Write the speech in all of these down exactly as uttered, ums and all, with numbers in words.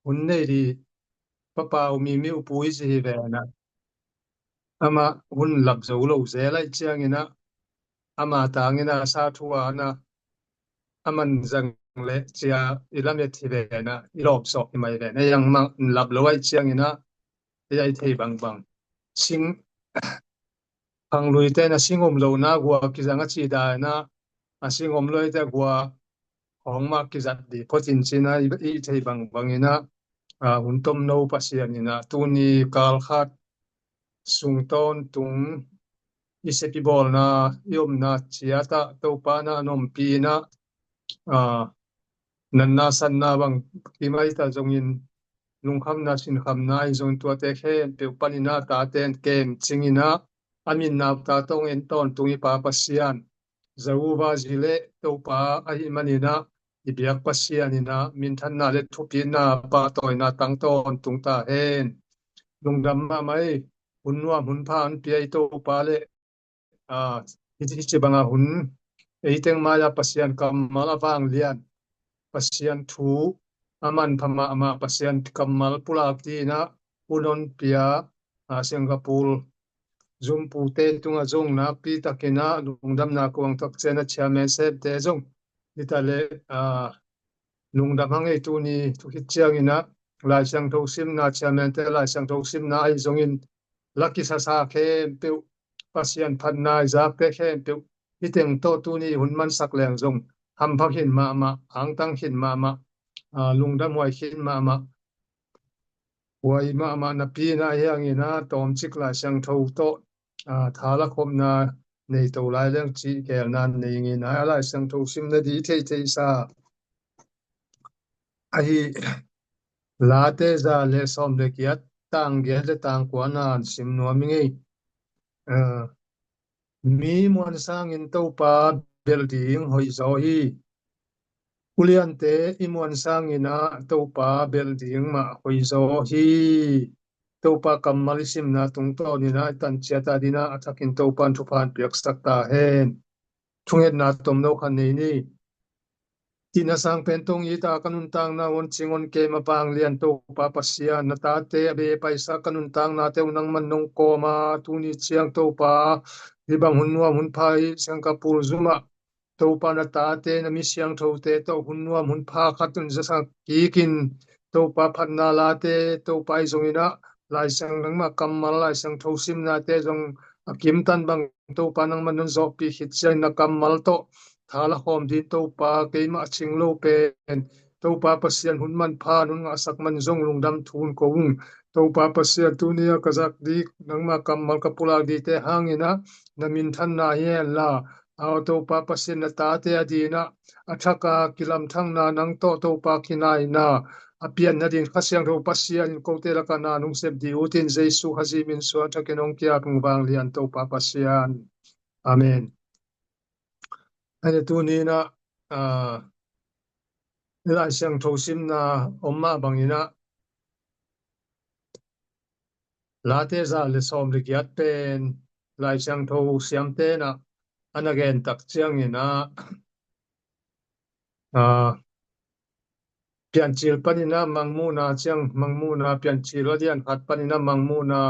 hun nei di papa u mi mi u pu i ci hi ve na. Amah hun lap zo lo zel ahih ciangin ah, ama tangin ah sa thu a na, a man zang le cia i lamet hi ve na, i lawp sawk hi mai ve na, yang mah lap lo ahih ciangin ah, ei a i thei bangbang. Sing, khangluite na sing om lo na gua kizang a ci dan a, a sing om lo te gua hong mah kizat di photin cin a i, i thei bangbangin ah, a, hun tomno Pasian in ah, tuni kal khat sung tawntung i sep i bawlna, i omna ciat ah Topa na a nawmpi in ah, a, natna satna bang kimai ta zongin, lungkhamna sinkhamna ahi zongin tuate khempeuh panin ah tate in kem cingin ah, a min nauta tawng en tawntung i Pa Pasian, Jehovah Jireh Topa ahih manin ah, i biak Pasian in ah minthanna le thupitna pahtawina tang tawntung ta hen. Lungdam mahmah ei, hun nuam hun pha hong pia i Topa le, a, hi, hi ci banga hun, ei teng mai-a Pasian kammal a vanglian, Pasian thu a manpha mahmah, Pasian kammal pulak dingin ah hun hong pia, a, Singapore zumpute tungah zong nakpi takin ah lungdamna kuang tak ciang a chairman septe zong hi ta le, a, lungdam hang ei. Tuni thukhit ciangin ah Lai Siangtho simna, chairmante Lai Siangtho simna ahi zongin la kisasa khempeuh, Pasian phatna i zakte khempeuh, hi teng tawh tuni hun mansak leng zong hampha khin mahmah, angtang khin mahmah, a, lungdam huai khin mahmah. Huai mahmah napi in ah hiangin ah tawmcik Lai Siangtho tawh, a, tha la khopna nei to lai leng cih geelna nei ing in ah, a Lai Siangtho simna di theihtheihsa ahi Late za le sawm le giat, tang giat le tang kua na sim nuam ing ei. A, mi muan sangin Topa belh ding hoih zaw hi. Uliante i muan sangin ah Topa belh ding mah hoih zaw hi. Topa kammal i simna tungtawnin ah i tanciat adingin ah a thakin Topa in thupha hong piaksak ta hen. Thungetna tomno khat nei ni. Itna sang pen tawh hong it a, ka nuntakna hong cing hong kem a vanglian Topa Pasian, na tate a bei a paisa ka nuntaknate uh nangman nong kawm a, tuni ciang Topa, hih bang hun nuam hun pha i Singapore zum ah Topa, na tate, na mi siangthote tawh hun nuam hun pha khat hong zasak kik in, Topa, phatna late, Topa, ahi zongin ah Lai Siang nangmah kammal, Lai Siangtho simnate zong a kimtan bang Topa, nangman nong zawhpih khit ciangin na kammal tawh tha la khawm ding Topa, keimah a cing lo pen Topa Pasian hun manpha nong ngahsak man zong lungdam thu hong ko ung. Topa Pasian, tuni a ka zak ding, nangmah kammal ka pulak dingte hangin ah na minthanna hi hen la, aw Topa Pasian, na tate adingin ah a thak a kilamthangna, nang tawh Topa kinaina a pian nadingin Kha Siangtho Pasian in kote lakah na nong sep ding uh in, Jesu Khazih min suang thakin hong kiap ung, vanglian Topa Pasian. Amen. Ahi, tuni in ah, a, Lai Siangtho simna om mah bangin ah, Late za le sawm le giat pen Lai Siangtho siamte in ah a na gen tak ciangin ah, a, Piancil panin ah Mangmuhna ciang, Mangmuhna Piancil a lian khat panin ah Mangmuhna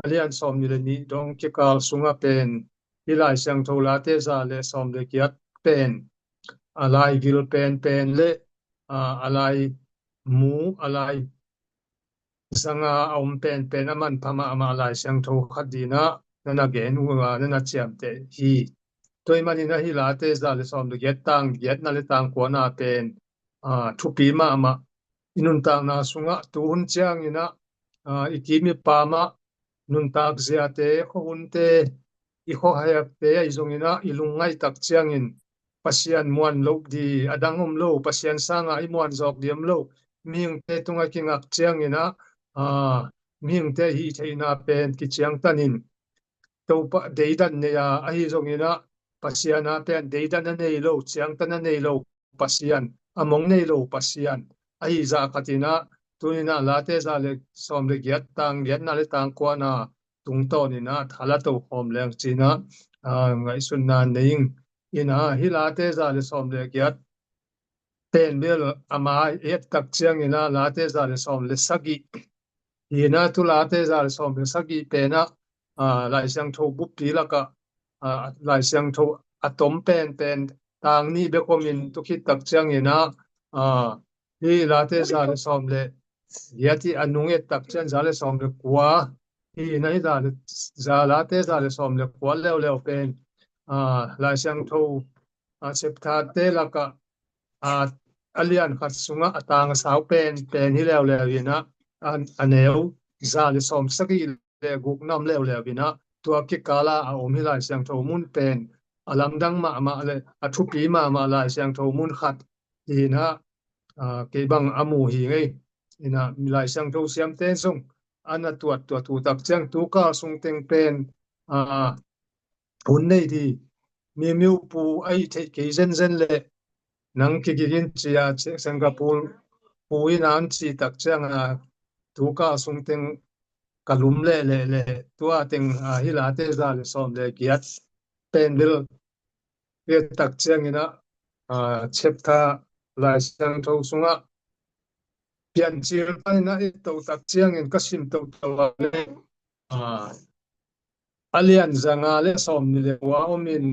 a lian sawmnih le nih dong kikal sungah pen hih Lai Siangtho Late za le sawm le giat pen a laigil penpen le, a, a laimu, a lai zanga a om penpen a manpha mahmah Lai Siangtho khat dingin ah na na gen uh a, na na ciamteh hi. Tua ahih manin ah hih Late za le sawm le giat, tang giatna le tang kuana pen, a, thupi mahmah. I nuntakna sungah tu hun ciangin ah, a, i kim i pam ah nuntak ziate, khuahunte, i khuakhaiakte ahi zongin ah i lungngaih tak ciangin Pasian muan loh ding a dang om lo, Pasian sangin i muan zawk ding om lo, mihingte tungah kingak ciangin ah, a, mihingte hih theihna pen kiciangtanin Topa deidan nei a, ahi zongin ah Pasian a pen deidan a nei lo, ciangtan a nei lo Pasian, a mong nei lo Pasian ahi zah khatin ah, tuni in ah Late za le sawm le giat, tang giatna le tang kuana tungtawnin ah tha la to khawm leng ci-in ah, a, ngaihsutna nei ing in ah, hih Late za le sawm le giat pen bel ama i et tak ciangin ah Late za le sawm le sagih hi-in ah, tu Late za le sawm le sagih pen ah, ah, Lai Siangtho buppi lakah, ah, Lai Siangtho a tom penpen tang nih bek omin tu khit tak ciangin ah, ah, hih Late za le sawm le giat i a nung et tak ciang za le sawm le kua hi-in ah, hih za le, za Late za le sawm le kua leuleu pen, ah, Lai Siangtho, ah, chapter te lakah, ah, a lian khat sungah a tang a sau penpen hi leuleu in ah, a, a neu za le sawm sagih le guk nam leuleu in ah, tua kikal ah a om hih Lai Siangtho mun pen a lamdang mahmah le a thupi mahmah Lai Siangtho mun khat hi-in ah, ah, kei bang a mu hi ing ei. In ah Lai Siangtho siamte zong a na tuat tuat uh tak ciang tu kal sung teng pen, ah, hun nei ding mi miupu a hih theih kei zenzen leh nang kiging in ci-a, ci-, Singapore pu in ah an cih tak ciang, ah, tu kal sung teng ka lum leh leh leh tua teng, ah, hih Late za le sawm le giat pen bel i et tak ciangin ah, ah, chapter Lai Siangtho sungah Piancil panin ah i et to tak ciangin ka sim toto a le, ah, a lian za nga le sawm nih le kua omin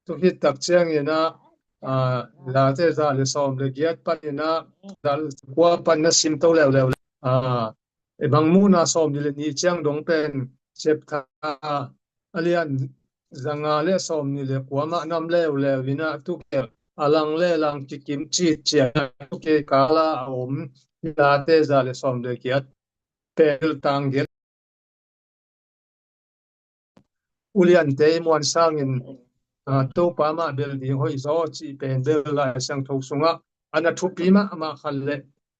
tu khit tak ciangin ah, ah, Late za le sawm le giat panin ah, za le kua pan na sim to leuleu le, ah, i bang muhna sawm nih le nih ciang dong pen chapter a lian za nga le sawm nih le kua mah nam leuleu in ah tu khel a lang le lang kikim citciat, tu kikal ah a om Late za le sawm le giat pen tang giat uliante i muan sangin, ah, Topa mah bel ding hoih zaw cih pen bel Lai Siangtho sungah a na thupi mahmah khat le,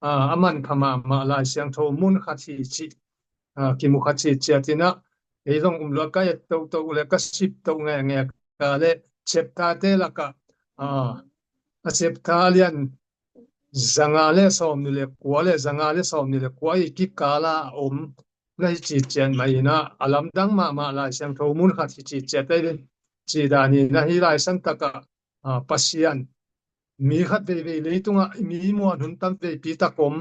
ah, a manpha mahmah Lai Siangtho mun khat hi cih, ah, kimu kha citciat in ah, ei zong um lua ka et toto le ka sip to ngekngek a le chapter te lakah, ah, a chapter a lian za nga le sawm nih le kua le za nga le sawm nih le kua i kikal ah a om na hi citciat mah in ah, a lamdang mahmah Lai Siangtho mun khat hi citciat ei ve. Cih dan in ah hih Lai Siangtho takah, ah, Pasian mi khat veivei leitungah mi i muan hun tam veipi tak om.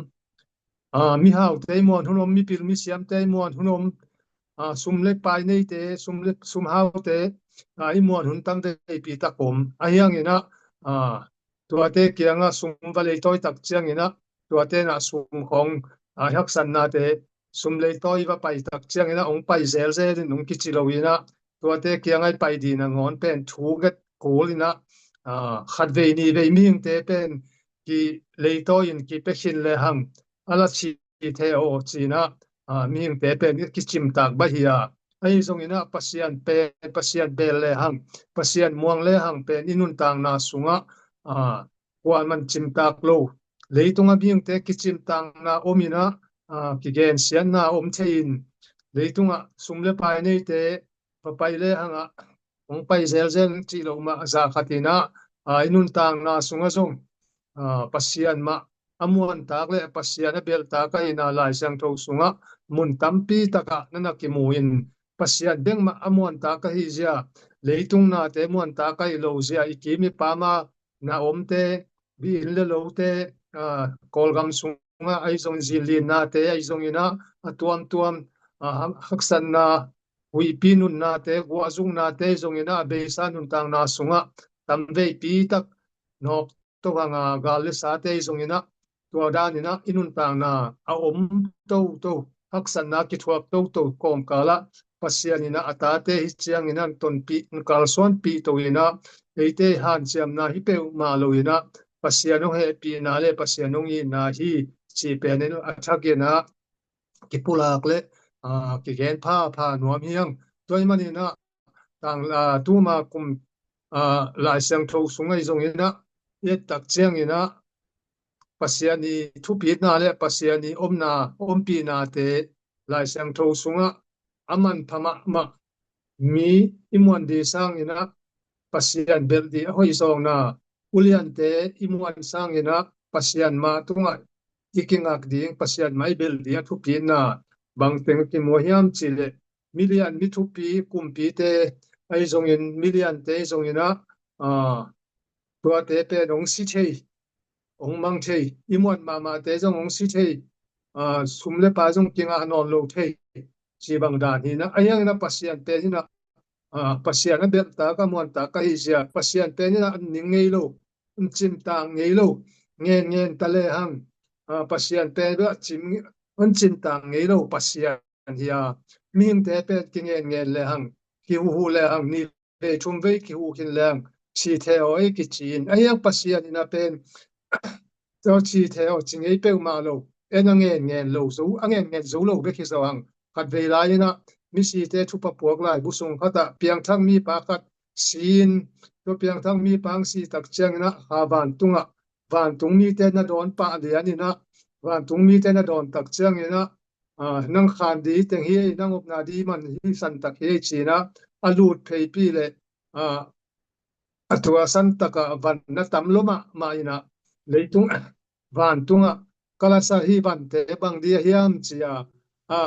Ah, mihaute i muan hun om, mipil misiamte i muan hun om. Ah, sum le pai neite, sum le, sum haute, ah, i muan hun tam veipi tak om. Ahi hangin ah, ah, tuate kiangah sum va leitawi tak ciangin ah, tuate in ah sum khawng, ah, haksatnate, sum leitawi va pai tak ciangin ah hong pai zelzel in hong kici lo in ah, tuate kiangah i pai ding nangawn pen thu nget kul in ah, ah, khat vei nih vei mihingte pen kileitawi in kipia khin le hang a la ci thei aw ci in ah, ah, mihingte pen i kicimtak baih hi a. Ahi zongin ah Pasian pen, Pasian bel le hang, Pasian muang le hang pen i nuntakna sungah, ah, kuaman cimtak lo. Leitungah mihingte kicimtakna om in ah, ah, kigensiatna om thei in, leitungah sum le pai neite va pai le hangah hong pai zelzel cih lo mah zah khat in ah, ah, i nuntakna sungah zong, ah, Pasian mah a muantak le Pasian a belhtak ahihna Lai Siangtho sungah mun tampi takah na na kimu in, Pasian bek mah a muantak ahi zia, leitung nate muantak ahi lo zia, i kim i pam a na omte, bi inn le lote, ah, Kawlgam sungah ahi zongin zinlinnate ahi zongin ah, a tuamtuam, ah, ha-, haksatna, huihpi nunnate, guahzuknate ahi zongin ah, a beisa nuntakna sungah tam veipi tak nawk to hang a, gal le sate ahi zongin ah, tua dan in ah i nuntakna a om toto, haksatna kithuak toto kawmkal ah Pasian in ah a tate hi ciangin ah tonpih, kalsuanpih to in ah, eite hanciamna hi peuhmah lo in ah, Pasian hong hehpihna le Pasian hong itna hi cih pen in a thak in ah kipulak le, ah, kigen phapha nuam hi hang. Tua ahih manin ah tang, ah, tuma kum, ah, Lai Siangtho sung ahi zongin ah, i et tak ciangin ah, Pasian i thupitna le Pasian i omna, ompihnate Lai Siangtho sungah a manpha mahmah mi i muan ding sangin ah Pasian belh ding a hoih zawkna, uliante i muan sangin ah Pasian mah tungah i kingak ding, Pasian mah i belh ding a thupitna bangteng kimu hiam cih leh, milian, mi thupi, kumpite ahi zongin, miliante ahi zongin ah, ah, tuate pen hong si thei, hong mang thei, i muan mahmahte zong hong si thei, a, sum le pai zong kingah nawn lo thei, ci bang dan hi na. Ahi hangin a Pasian pen hi na, a, Pasian a belhtak a muantak ka hi zia, Pasian pen hi na an ning ngei lo, an cimtak ngei lo, ngen ngen ta le hang, a, Pasian pen bel a cim, an cimtak ngei lo Pasian hi a, mihingte pen kingen ngen le hang, kihuhu le hang, ni vei thum vei kihuh khin leng, si thei aw ei kici in. Ahi hang Pasian in a pen, tawh si thei aw ci ngei peuhmah lo, en a ngen ngen lo zo, a ngen ngen zo lo bek hi zo hang. Khat vei lai in a, misite thupha puak lai bu sung khat ah, piangthak mipa khat si in, tua piangthak mipa hong si tak ciangin a, ha vantung ah, vantung mite na dawn pah lian in a, vantung mite na dawn tak ciangin a, a, nang khan di teng hi ei, nang upna di man hi san tak hi ei ci in a, a lut pheipi le, a, a tua san tak a van na tam lo mahmah in a, leitung, vantung ah, ka la sa hi vante bang di a hiam ci a, a,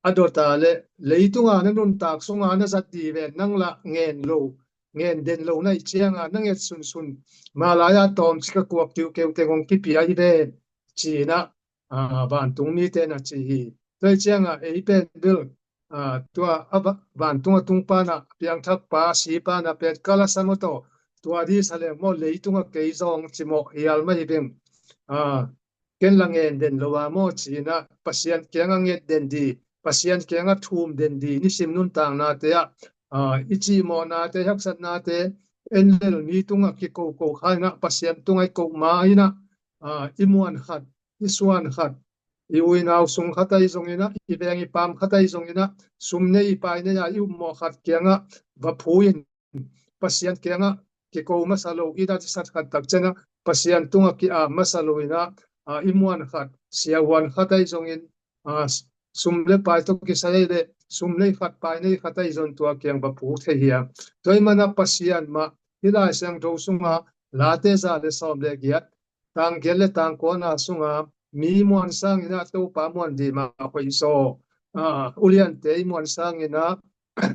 a dot a le, leitung a na nuntak sung a na zat di ven nang la ngen lo, ngen den lo na hih ciang a, na nget sunsun, mah lai a tawmcik a kuak kiuhkeuh teng hong kipia hi ven ci in a, a, vantung mite na ci hi. Tua hi ciang a, ei pen bel, a, tua a va-, vantung a tung pan a, piangthak pa, si pan a pen ka la sa maw taw, tua di sa leng maw, leitung a kei zong ci mawh hial mah hi veng. A, ken la ngen den lo a maw ci in a, Pasian kiang a nget den di, Pasian kiang a thum den di, nisim nuntaknate ah, a, i cihmawhnate, haksatnate, en lel mi tung a kiko ko kha in a, Pasian tung a i ko ma in a, a, i muan khat, i suan khat, i u i nau sung khat ahi zongin a, i veng i paam khat ahi zongin a, sum nei i pai nei a i upmawh khat kiangah va phu in, Pasian kiangah kiko masa lo, i dat i sat khat tak ciangah Pasian tungah ki-ap masa lo in a, a, i muan khat, siavuan khat ahi zongin, a, sum le pai tawh kisai ahi le, sum nei khat pai nei khat ahi zong tua kiang va phu thei hi a. Tua ahih manin a Pasian mah, hih Lai Siangtho sungah, Late za le sawm le giat, tang giat le tang kuana sunga mi muan sangin a Topa muan ding mah hoih zaw. A, uliante i muan sangin a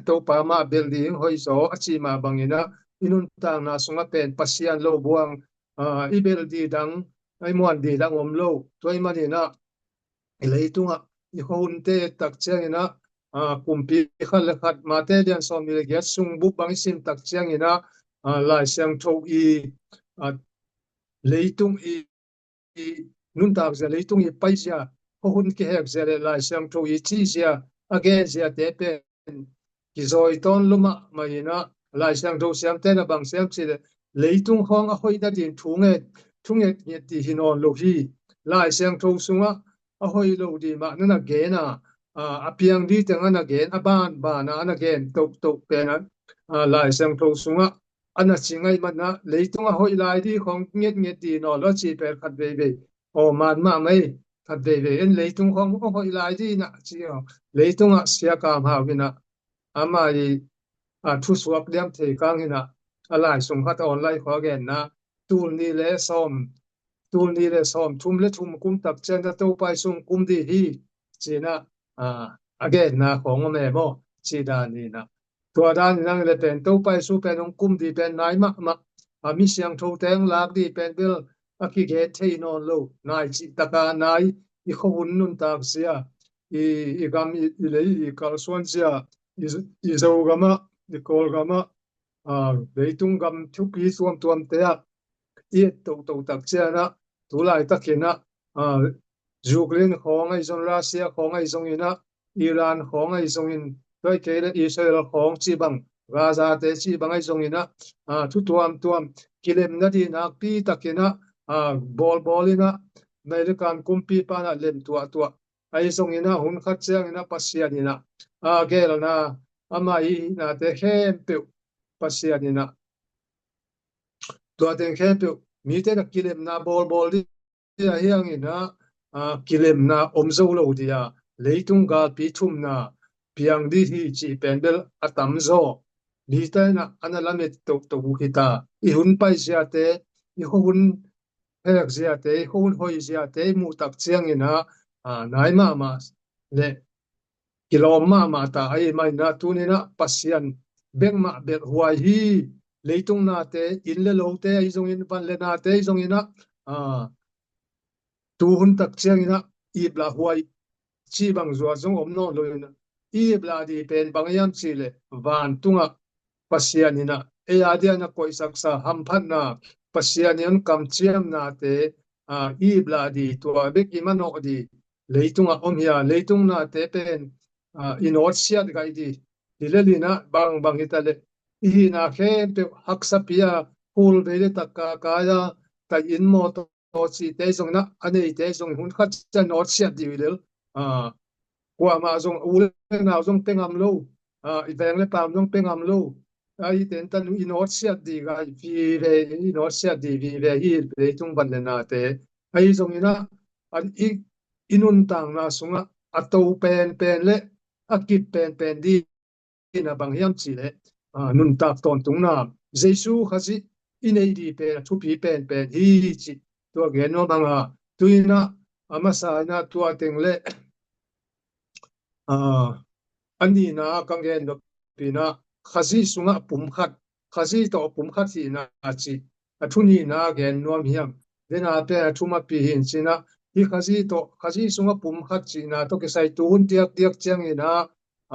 Topa mah bel ding hoih zaw a cih mah bangin a i nuntakna sungah pen Pasian lo buang, a, i bel ding dang, i muan ding dang om lo. Tua ahih manin a i leitungah i khuahunte tak ciangin a, a, kumpi khat le khat, Mate lian sawm nih le giat sung bup bang i sim tak ciangin a, a, Lai Siangtho i, a, leitung i, i nuntak zia, leitung i pai zia, khuahun kihek zia le Lai Siangtho i cih zia, a gen ziate pen kizawi tawn lo mahmah in a, Lai Siangtho siamte na bang siam cih le, leitung khawng a hoih nading thu nget, thu nget nget ding hi nawn lo hi. Lai Siangtho sungah a hoih lo ding mah na na gen a, a, a piang ding teng a na gen, a banban a na gen tohtoh pen a, a, Lai Siangtho sungah a na ci ngei manin a, leitung a hoih lai ding khawng nget nget ding nawn lo a cih pen khat veivei. Aw, man mahmah ei, khat veivei en leitung khawng a hoih lai ding na ci aw. Leitungah Sia Kam Hau in a, ama i, a, thusuak liam thei kang in a, a lai sung khat a online khua genna, tul nih le sawm, tul nih le sawm thum le thum kum tak ciang a Topa i sung kum ding hi, ci in a, a, a genna khawng om e maw, ci dan in a. Tua dan in a le pen Topa i su pen hong kum ding pen nai mahmah, a, mi siangthote hong lak ding pen bel a kigen thei nawn lo, nai cih taka nai, i khuahun nuntak zia, i, i gam, i, i lei, i kalsuan zia, i, i Zogamah, i Kawlgamah, a, leitung gam thupi tuamtuamte ah i et tohtoh tak ciang a, tu laitakin a, a, Ukraine khawng ahi zong, Russia khawng ahi zongin a, Iran khawng ahi zongin, tua kei le Israel khawng cih bang, Gaza-te cih bang ahi zongin a, a, thu tuamtuam, kilemna ding nakpi takin a, a, bawlbawl in a, American kumpipa in a lem tuahtuah, ahi zongin a, hun khat ciangin a Pasian in a, a, gelna, ama i hihnate khempeuh Pasian in a, tua teng khempeuh mite na kilemna bawlbawl ding ahi hangin a, a, kilemna om zo lo ding a, leitung galpi thumna piang ding hi cih pen bel a tam zaw. Mite in a, a na lamet tohtoh uh hi ta. I hun pai ziate, i khuahun hek ziate, i khuahun hoih ziate i muh tak ciangin a, a, nai mahmah le kilawm mahmah ta ahih manin a, tuni in a Pasian bek mah belh huai hi. Leitung nate, inn le lote ahi zongin, van le nate ahi zongin a, aa, tuhun tak ciangin ah iplah huai cih bang zuat zong om nawn lo in ah, iplah dih pen bang hiam cih leh vantungah Pasian in ah ei a diakin a koihsaksa hamphatna, Pasian in a kamciamnate, aa, iplah dih, tua bek i manawh dih leitungah om hi a, leitung nate pen, aa, i nawtsiat gai dih. Hi lel in ah bangbang hi ta leh i hihna khempeuh haksa pi a, khul vei le tak kakai a, tai inn mawtaw cihte zong in ah a neite zong hun khat ciang nawtsiat dih uh hi lel. Aa, kuamah zong, u le nau zong pia ngam lo, aa, i veng le paam zong pia ngam lo. Ahi tentan i nawtsiat dih gai vive, i nawtsiat dih vive hi leitung van le nate. Ahi zongin ah, an i, i nuntakna sungah a to penpen le a kip penpen dih in ah bang hiam cih leh, aa, nuntak tawntungna, Jesu Khazih i neih dih pen a thupi penpen hi cih tua gen nuam hang a, tu in ah a masa in ah tua teng le, aa, a nihna ka gen nop in ah Khazih sungah pumkhat, Khazih tawh pumkhat hihna cih a thu nihna gen nuam hiam? Dena pen a thu mapi hi in cih in ah, hih Khazih tawh, Khazih sungah pumkhat cihna tawh kisai tuhun diakdiak ciangin ah,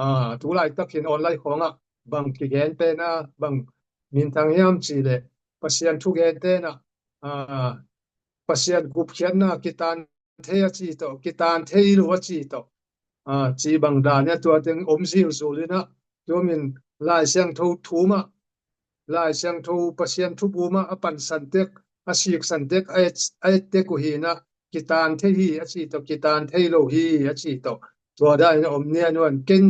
aa, tu laitakin online khawngah bang kigen pen a, bang minthang hiam cih leh Pasian thugente in ah, aa, Pasian gupkhiatna kitan thei a cih tawh, kitan thei lo a cih tawh, aa, cih bang dan in ah tua teng om zilzul in ah, tua min Lai Siangtho thu mah, Lai Siangtho Pasian thubum ah a pansan tek, a siksan tek, a et, a et tek uh hi in ah, kitan thei hi a cih tawh, kitan thei lo hi a cih tawh. Tua dan in ah om nianuan, ken,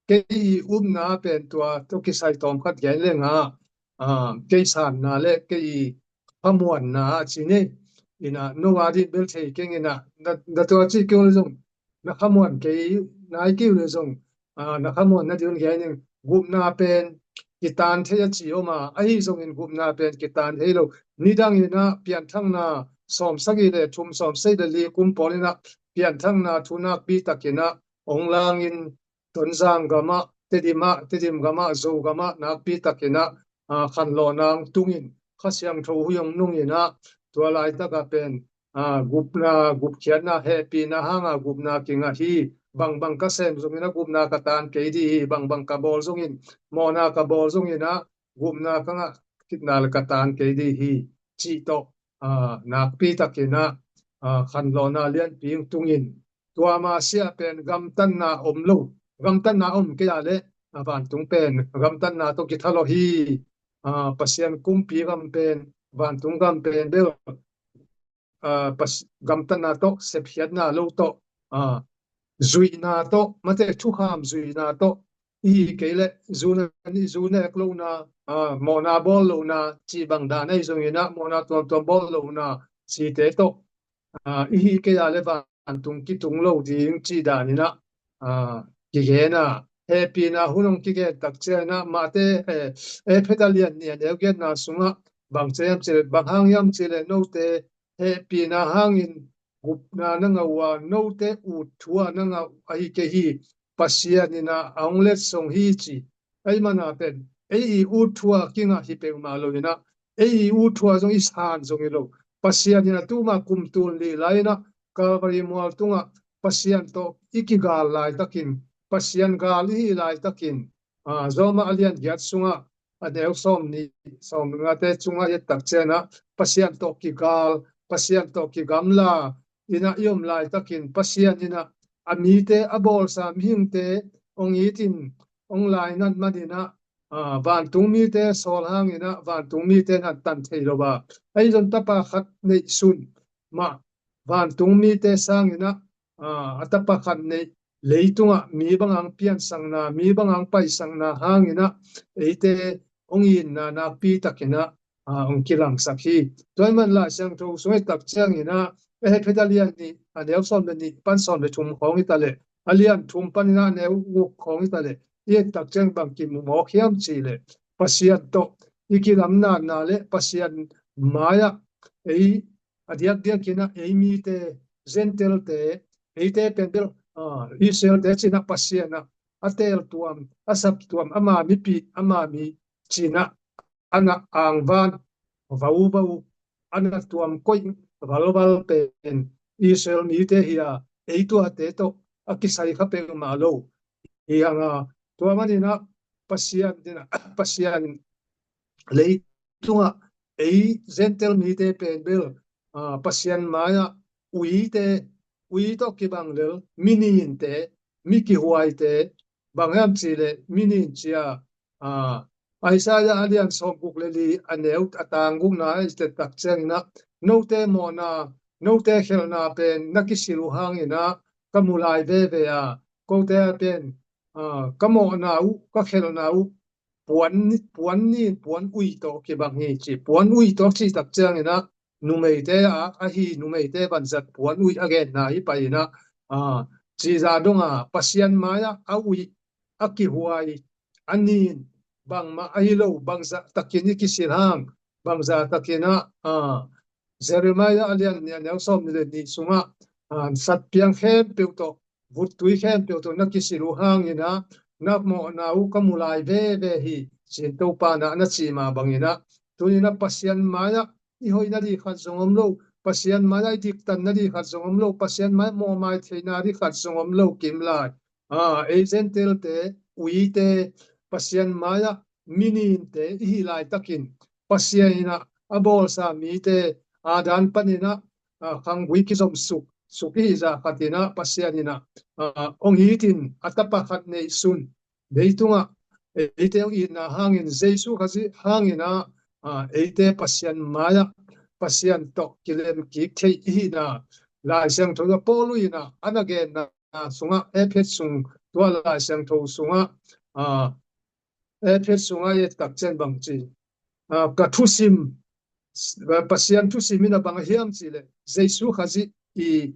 kei i upna pen tua tawh kisai tawmkhat gen leng ah, aa, kei sanna le kei i khamuanna a ci ni. In ah no a dih bel thei keng in ah, na, na tua cih kei uh le zong, na khamuan kei nai kei uh le zong, aa, na khamuan na dih un gen ning. Gupna pen kitan thei a ci om a, ahi zongin gupna pen kitan thei lo. Nidang in ah pianthakna sawmsagih le thum, sawmsagih le li kum pawl in ah pianthakna thu nakpi tak in ah ong langin, Tonzang gamah, Tedim ah, Tedim gamah, Zo gamah nakpi tak in ah, aa, khanlawhna ong tungin, Kha Siangtho hui ong nungin ah, tua laitak ah pen, aa, gupna, gupkhiatna, hehpihna hang a gupna kingah hi. Bangbang ka sem zongin ah gupna ka tan kei dih hi, bangbang ka bawl zongin, mawhna ka bawl zongin ah gupna ka ngah khitna le ka tan kei dih hi, cih tawh, aa, nakpi tak in ah, aa, khanlawhna lianpi ong tungin, tua mah sia pen gamtatna om lo. Gamtatna om kei a leh, aa, vantung pen gamtatna tawh kithalawh hi. Aa, Pasian kumpi gam pen, vantung gam pen bel, aa, Pas-, gamtatna tawh, sepkhiatna lo tawh, aa, zuihna tawh, mate, thukham zuihna tawh, i hi kei leh zu na, i zu nek lohna, aa, mawhna bawl lohna, cih bang dan ahi zongin ah, mawhna tuamtuam bawl lohna, cihte tawh, aa, i hi kei a leh vantung kitung lo ding cih dan in ah, aa, kigen a, hehpihna hun ong kigen tak ciangin ah, Mate, eh, Efesa lian nih a neu giatna sungah bang ci hiam cih leh, bang hang hiam cih leh, note hehpihna hangin gupna na ngah uh a, note ut thu ah na ngah uh ahi kei hi, Pasian in ah a ong letsong hi, ci. Ei man a pen ei i ut thu a kingah hi peuhmah lo in ah, ei i ut thu a zong i san zong hi lo. Pasian in ah tuma kum tul nih lai in ah Calvary mual tungah Pasian tawh i kigal laitakin, Pasian gal i hih laitakin, aa, Roma a lian giat sungah a neu sawm nih, sawm ngate sungah i et tak ciangin ah, Pasian tawh kigal, Pasian tawh kigamla in ah i om laitakin, Pasian in ah a mite, a bawlsa mihingte ong itin, ong lainat manin ah, aa, vantung mite sawl hangin ah vantung mite in ah tan thei lo a, ahi zong tapa khat neihsun mah, vantung mite sangin ah, aa, a tapa khat neih, leitungah mi bang hang piansakna, mi bang hang paisakna hangin ah eite ong itna nakpi takin ah, aa, ong kilangsak hi. Tua ahih man Lai Siangtho sung i et tak ciangin ah, Efesa lian nih a neu sawm le nih pan sawm le thum khawng hi ta leh, a lian thum panin ah a neu guk khawng hi ta leh, i et tak ciang bang kimu mawk hiam cih leh, Pasian tawh i kilamdanna le Pasian mai-ah ei a diakdiakin ah ei mite, Gentile-te, eite pen bel, aa, Israel-te ci-in ah Pasian ah a teel tuam, a sap tuam, ama mipi, ama mi ci-in ah a na angvan, vauva uh, a na tuam koih, valval pen Israel mite hi a, ei tuate tawh a kisai kha peuhmah lo hi hang a, tua manin ah Pasian, Pasian leitungah ei Gentile mite pen bel, ah, Pasian mai-ah uite, ui tawh kibang lel, mi ninte, mi kihuaite, bang hiam cih leh mi nin ci a, ah, Isaiah a lian sawmguk le li a neu a tang gukna i et tak ciangin ah, note mawhna, note khelhna pen na kisil uh hangin ah ka mu lai veve a, kote pen, ah, ka mawhna uh, ka khelhna uh, puan, puan nin, puan ui tawh kibang hi ci. Puan ui tawh cih tak ciangin ah, numeite a, ahi numeite vanzat puan ui a genna hi pai in ah, ah, cih zah dong a, Pasian mai-ah a ui, a kihuai, a nin, bangmah ahi lo, bangzah takin i kisil hang, bangzah takin ah, ah, Jeremiah a lian nih a neu sawmnih le nih sungah, ah, satpiang khempeuh tawh, vuttui khempeuh tawh na kisil uh hangin ah, na mawhna uh ka mu lai veve hi, ci-in Topa in ah na cih mah bangin ah, tuni-in ah Pasian mai-ah i hoih nading khat zong om lo, Pasian mai-ah i diktan nading khat zong om lo, Pasian mai-ah mawhmaih theih nading khat zong om lo kim lai. Ah, ei Gentile-te, uite, Pasian mai-ah mi ninte i hih laitakin, Pasian in ah a bawlsa mite, Adam panin ah, ah, khanggui kizom suk, suk i hih zah khatin ah, Pasian in ah, ah, hong it in a tapa khat neihsun, leitungah eite hong itna hangin, Jesu Khazih hangin ah, ah, eite Pasian mai-ah, Pasian tawh kilem kik theih i hihna, Lai Siangtho ah Paul in ah a na genna sungah, Efesa sung tua Lai Siangtho sungah, ah, Efesa sungah i et tak ciang bang ci, ah, ka thusim, Pasian thusim in ah bang hiam cih leh, Jesu Khazih i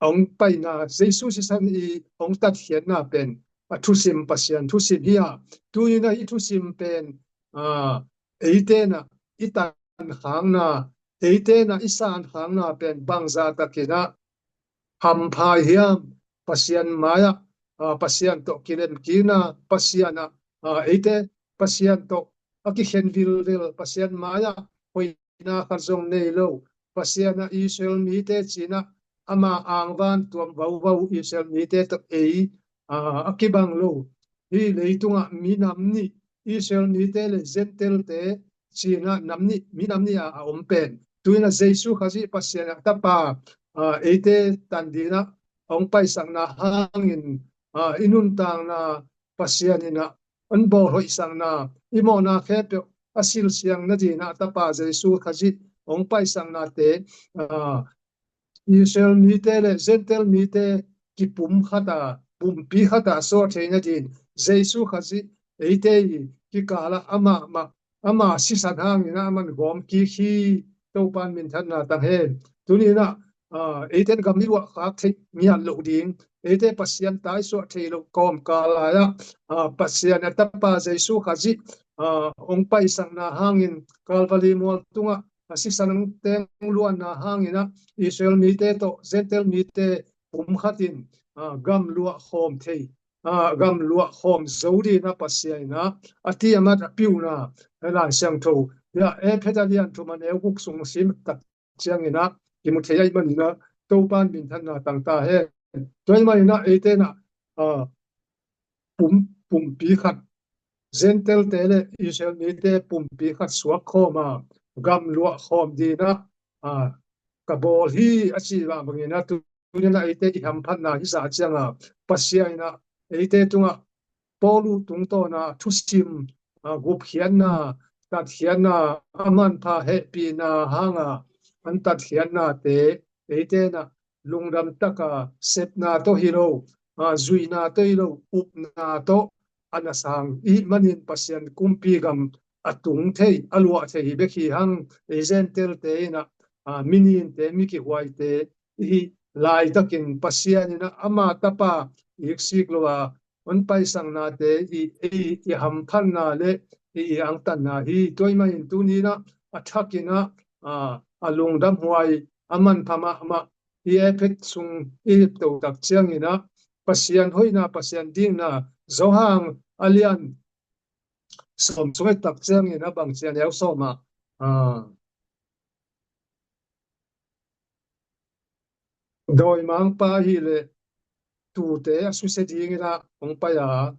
hong paina, Jesu sisan i hong tatkhiatna pen a thusim, Pasian thusim hi a, tuni-in ah i thusim pen, ah, eite in ah i tankhakna, eite in ah i sankhakna pen bangzah takin ah hampha hiam, Pasian mai-ah, ah, Pasian tawh kilem kikna, Pasian ah, ah, eite Pasian tawh a kikhen vilvel, Pasian mai-ah hoihna khat zong nei lo, Pasian ah Israel mite ci-in ah ama angvan tuam vauvau Israel mite tawh ei, ah, a kibang lo, hih leitungah minam nih, Israel mite le Gentile-te ci-in ah nam nih, minam nih a, a om pen, tu-in ah Jesu Khazih Pasian a tapa, ah, eite tan dingin ah hong paisakna hangin, ah, i nuntakna Pasian in ah hong bawlhoihsakna, i mawhna khempeuh a silsiang nadingin ah a tapa Jesu Khazih hong paisaknate, ah, Israel mite le Gentile mite kipum khat a, pumpi khat a suah theih nadingin, Jesu Khazih eite i kikal ah amah mah, ama sisan hangin ah aman gawm kik hi. Topa in minthanna tang hen. Tuni-in ah, ah, eite in gam i luah khak theih ngiat loh ding, eite Pasian ta i suah theih loh kawmkal lai-ah, ah, Pasian a tapa Jesu Khazih, ah, hong paisakna hangin, Calvary mual tungah a sisan teng luanna hangin ah, Israel mite tawh Gentile mite pum khat in, ah, gam luah khawm thei, ah, gam luah khawm zo dingin ah Pasian in ah a tiamat a piuna, Lai Siangtho, ya, Efesa lian thum a neu guk sung sim tak ciangin ah kimu thei ahih manin ah, Topa in minthanna tang ta hen. Tua ahih manin ah eite in ah, ah, pum, pumpi khat, Gentile-te le Israel mite pumpi khat suak khawm a, gam luah khawm dingin ah, ah, ka bawl hi a cih mah bangin ah, tuni-in ah eite i hamphatna hi zah ciang a, Pasian in ah eite tungah Paul tungtawn a thusim, ah, gupkhiatna, tatkhiatna, a manpha hehpihna hang a, an tatkhiatnate eite in ah lungdam tak a sepna tawh hi lo, ah, zuihna tawh hi lo, upna tawh a na sang i hih manin Pasian kumpi gam a tung thei, a luah thei hi bek hi hang. Ei Gentile-te in ah, ah, mi ninte, mi kihuaite i hih laitakin Pasian in ah ama tapa iksik lo a hong paisaknate i, i, i hamphatna le i, i angtanna hi. Tua ahih manin tuni-in ah a thakin ah, ah, a lungdamhuai, a manpha mahmah, i Efesa sung i hih to tak ciangin ah, Pasian hoihna, Pasian dikna, Johan a lian sawm sung i et tak ciangin ah bang ci, a neu sawm ah, ah, Dawimangpa hileh tuute a susia dingin ah hong pai a,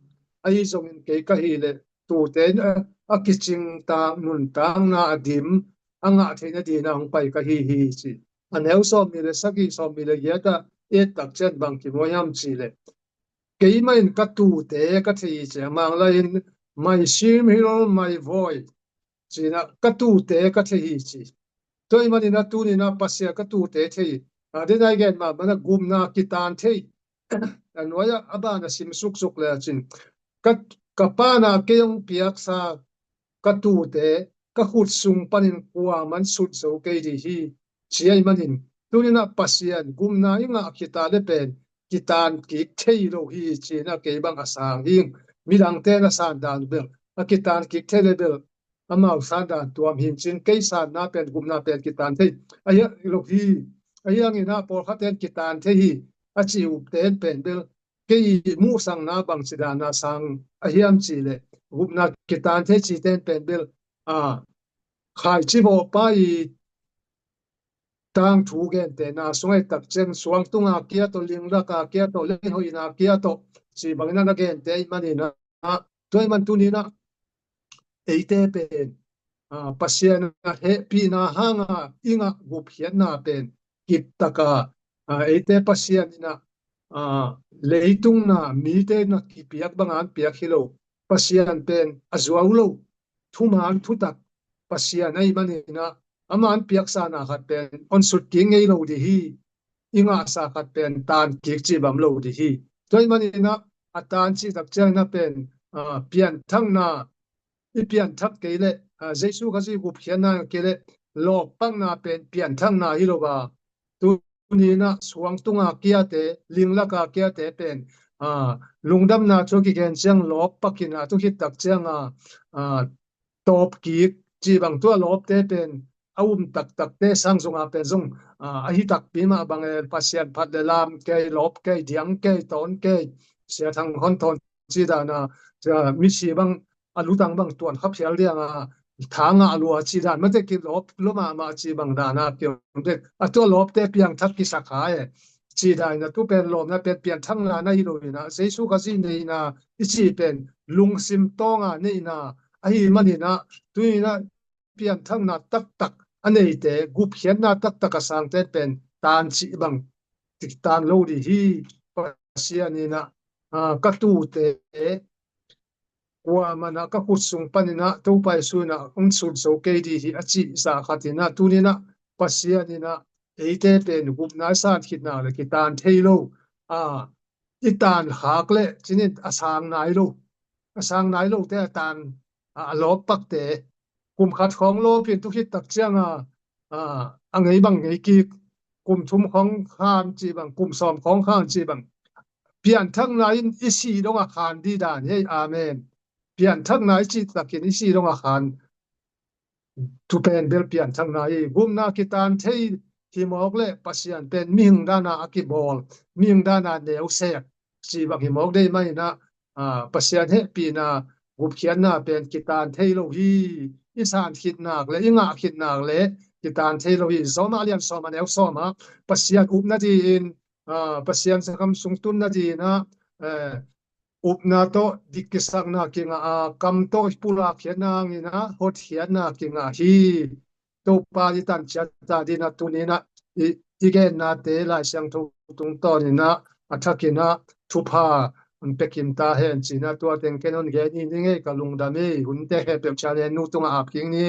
ahi zongin kei ka hileh tuute in a, a kicingtak nuntakna a dim a ngah theihna dingin ah hong pai ka hi hi ci. A neu sawmnih le sagih, sawmnih le giat ah et tak ciang bang kimu hiam cihleh, keimah in ka tuute ka thei hi ci. A Manglai in my sheep hear my voice ci-in ah ka tuute ka thei hi ci. Tua ahih manin ah tuni-in ah Pasian ka tuute thei hi. A, den a i gen mah bangin ah gupna kitan thei. A nuai-ah a ban a sim suksuk le cin, ka, ka Pa in ah kei hong piaksa ka tuute, ka khut sung panin kuaman sut zo kei ding hi, ci ahih manin tuni-in ah Pasian gupna i ngah khit a leh pen kitan kik thei lo hi ci-in ah kei bang a sang hi. Midangte in a san dan bel a kitan kik thei leh bel amau san dan tuam hi in cin, kei sanna pen gupna pen kitan thei ahi lo hi. Ahi hangin ah pawlkhatte in kitan thei hi a ci upte in pen bel kei muhsakna bangci dan a sang ahi hiam cihleh, gupna kitan thei cite in pen bel, a, khaici vawhpa i tangthu gentehna sung a et tak ciang suang tunga kia tawh, ling laka kia tawh, leihoihna kia tawh ci bangin ah na gente ahih manin ah, tua ahih man tuni-in ah eite pen, a, Pasian a hehpihna hanga i ngah gupkhiatna pen kiptaka, a, eite Pasian in ah, a, leitung na mite in ah kipiak banga hong piak hi lo. Pasian pen a zuau lo, thuman thutak Pasian ahih manin ah ama hong piaksa na khat pen hong sut kik ngei lo ding hi. I ngahsa khat pen tan kik cih bang om lo ding hi. Tua ahih manin ah a tan cih tak ciangin ah pen, a, pianthakna, i pianthak kei leh, a, Jesu Khazih gupkhiatna kei leh lawppakna pen pianthakna hi lo a, tuni-in ah suang tunga kiate, ling laka kiate pen, a, lungdamna thu kigen ciang lawppakin ah tu khit tak ciang a, a, tawp kik cih bang, tua lawpte pen a um taktakte sang zong a pen zong, a, ahi takpi mah bang e, Pasian phat le lam kei, lawp kei, diang kei, tawn kei, Sia Thang Hon Thawn cih dan a, a, misi bang a lutang bang tuan kha phial diang a, tha ngah lua cih dan mate kilawp lua mahmah cih bang dan a kiom dek. A tua lawpte piangthak kisa kha e. Cih dan a tu pen lawpna pen pianthakna na hi lo in ah, Jesu Khazih neihna i cih pen lungsim tawnga neihna ahih manin ah, tuni-in ah pianthakna taktak a neite, gupkhiatna taktak a sangte pen tan cih bang kik tan lo ding hi. Pasian in ah, a, ka tuute kuaman ah ka khut sung panin ah Topa Jesu in ah hong sut zo kei ding hi a cih zah khat in ah, tuni-in ah Pasian in ah eite pen gupna i san khit nak leh kitan thei lo, a, i tan khak leh cinin a sang nai lo, a sang nai lote a tan, a, a lawppakte, kum khat khawng lawpin tu khit tak ciang a, a, a ngei bang ngei kik, kum thum khawng khan cih bang, kum sawm khawng khan cih bang, pianthakna in i sih dong a khan ding dan hi. Amen. Pianthakna i cih takin i sih dong a khan, tu pen bel pianthakna hi. Gupna kitan thei hi mawk leh Pasian pen mihing dan a a kibawl, mihing dan a neusek cih bang hi mawk dei mah in ah, a, Pasian hehpihna, gupkhiatna pen kitan thei lo hi. I san khit nak leh, i ngah khit nak leh kitan thei lo hi. Rom a lian sawm a neu sawm ah Pasian upna dingin, a, Pasian sanggam sung tunna dingin ah, eh, upna tawh dik kisakna kingah a, kam tawh pulak khiatna hangin ah hotkhiatna kingah hi. Topa i tan ciat a dingin ah tuni-in ah i, i gennate Lai Siangtho tungtawnin ah a thakin ah thupha hong pia kim ta hen ci-in ah tua teng ken hong gen hi ning ei, ka lungdam hi. Hunte khempeuh channel nu tungah ap kik ni.